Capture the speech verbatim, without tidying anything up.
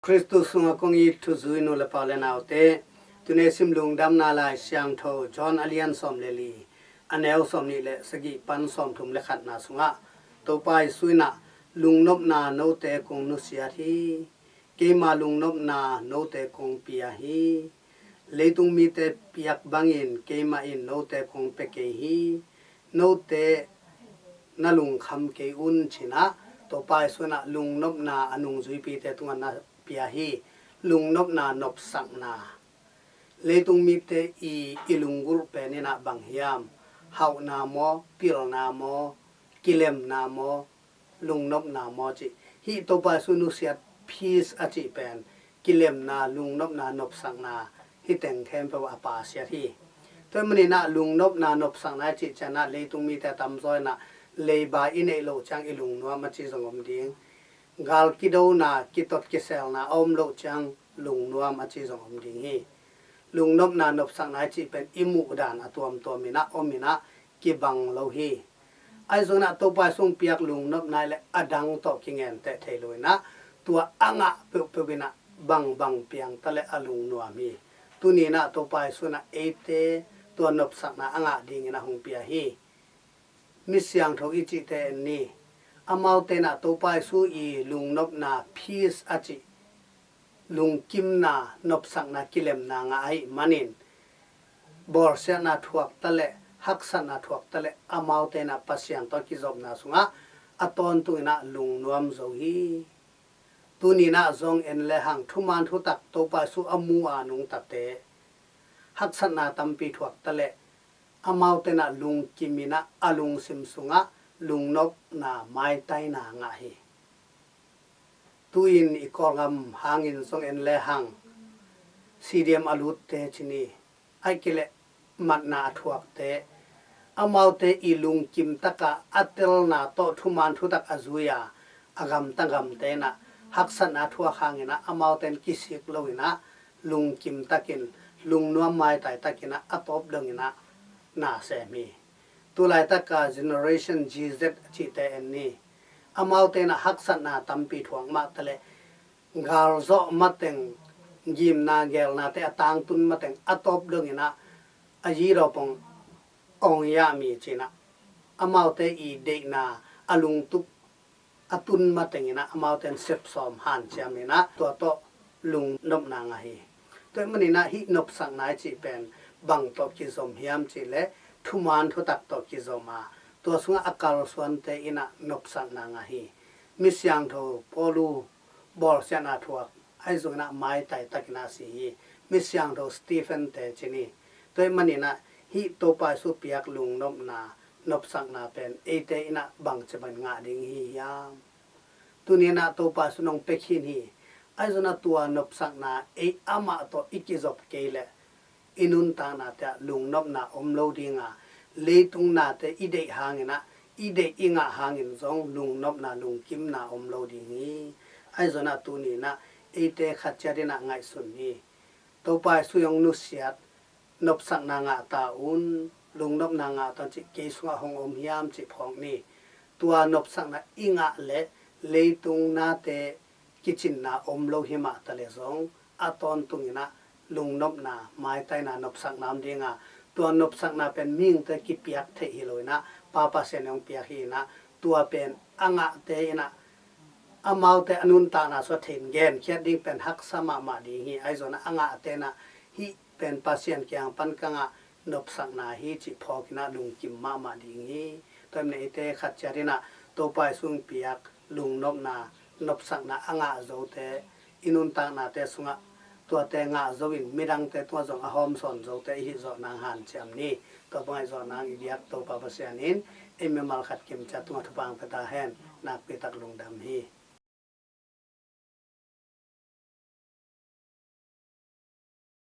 Khristu sungah kong it thuzui nu le pa le naute, tuni sim Lungdamna Lai Siangtho John a lian sawm le li, a neu sawm nih le sagih pan sawm thum le khatna sungah Topa Jesu in ah, "Lungnopna note kong nusiat hi, keima lungnopna note kong pia hi. Leitung mite piak bangin keimah in note kong pia kei hi. Note na lungkham kei un," ci-in ah Topa Jesu in ah lungnopna a nungzuipite tungah na pia hi. Lungnopna nopsakna. Leitung mite i, i lunggulh pen in ah bang hiam? Hauhna maw, pilna maw, kilemna maw, lungnopna maw cih. Hih Topa Jesu nusiat peace a cih pen kilemna, lungnopna, nopsakna, hih teng khempeuh a pasiat hi. Tua ahih manin ah lungnopna, nopsakna i cih ciangin ah leitung mite a tamzaw in ah leiba i neih loh ciang i lungnuam a ci zong om ding. Gal kidona, kitot kiselna a om loh ciang lungnuam a ci zong om ding hi. Lungnopna, nopsakna i cih pen i muh dan a tuamtuam in ah om in ah kibang lo hi. Ahi zongin ah Topa Jesu hong piak lungnopna i le a dang tawh kingenteh thei lo in ah tua a ngah peuhpeuh in ah bangbang piang ta le a lungnuam hi. Tuni in ah Topa Jesu in ah eite tua nopsakna a ngah dingin ah hong pia hi. Mi siangtho i cihte en ni. Amaute in ah Topa Jesu i lungnopna, peace a cih, lungkimna, nopsakna, kilemna ngah ahih manin bawlsiatna thuak ta le, haksatna thuak ta le, amaute in ah Pasian tawh kizopna sungah a tawntung in ah lungnuam zo hi. Tuni in ah zong en le hang, thuman thutak Topa Jesu a mu a nungtate, haksatna tampi thuak ta le, amaute in ah lungkim in ah a lungsim sungah lungnopna, maitaina ngah hi. Tu-in i Kawlgam hangin zong en le hang, C D M a lutte ci ni, ahih kei leh matna a thuakte, amaute i lungkim takah a telna tawh thuman thutak a zui a, a gamta gamte in ah haksatna thuak hangin ah amaute in kisik lo in ah lungkim takin, lungnuam maitai takin ah a tawp dongin ah na sem hi. Tulaitak a Generation G Z cihte en ni. Amaute in ah haksatna tampi thuak mah ta le, galzawh mateng, gimna gelnate a tangtun mateng a tawp dongin ah a yi dawpong ong yah mi ci-in ah amaute i deihna a lungtup a tun mateng in ah amaute in sepsawm hanciam in ah tua tawh lungnopna ngah hi. Tua ahih manin ah hih nopsakna i cih pen bang tawh kizom hiam cih leh thuman thutak tawh kizom a, tua sungah a kalsuante in ah nopsakna ngah hi. Mi siangtho Paulu bawlsiatna thuak, ahi zongin ah maitai takin ah si hi. Mi siangtho Stephen te ci ni. Tua ahih manin ah hih Topa Jesu piak lungnopna, nopsakna pen eite in ah bangci bangin ngah ding i hi hiam? Tuni in ah Topa Jesu in hong pia khin hi. Ahi zongin ah tua nopsakna ei amah tawh i kizop kei leh i nuntaknate ah lungnopna om lo ding a, leitung nate i deih hangin ah, i deih i ngah hangin zong lungnopna, lungkimna om lo ding hi. Ahi zongin ah tuni in ah eite khat ciat in ah ngaihsun ni. Topa Jesu hong nusiat, nopsakna ngah ta un, lungnopna ngah ta un cih kei sungah hong om hiam cih phawk ni. Tua nopsakna i ngah leh leitung nate kicinna om lo hi mah ta leh zong a tawntung in ah lungnopna, maitaina, nopsakna om ding a, tua nopsakna pen mihingte kipiak theih hi lo in ah Pa Pasian in hong piak hi in ah, tua pen a ngahte in ah amaute a nuntakna sungah thei in genkhiat ding pen haksa mahmah ding hi. Ahi zongin ah a ngahte in ah hih pen Pasian kiang pan ka ngah nopsakna hi cih phawk in ah lungkim mahmah ding hi. Tua ahih manin eite khat ciat in ah Topa Jesu hong piak lungnopna, nopsakna a ngah zote i nuntaknate sungah tuate ngah zo in midangte tungah zong a hawmsawn zote i hih zawh nang hanciam ni. Tua bang i zawh nang i biak Topa Pasian in ei mimal khat kim ciat tungah thupha hong pia ta hen. Nakpi tak lungdam hi.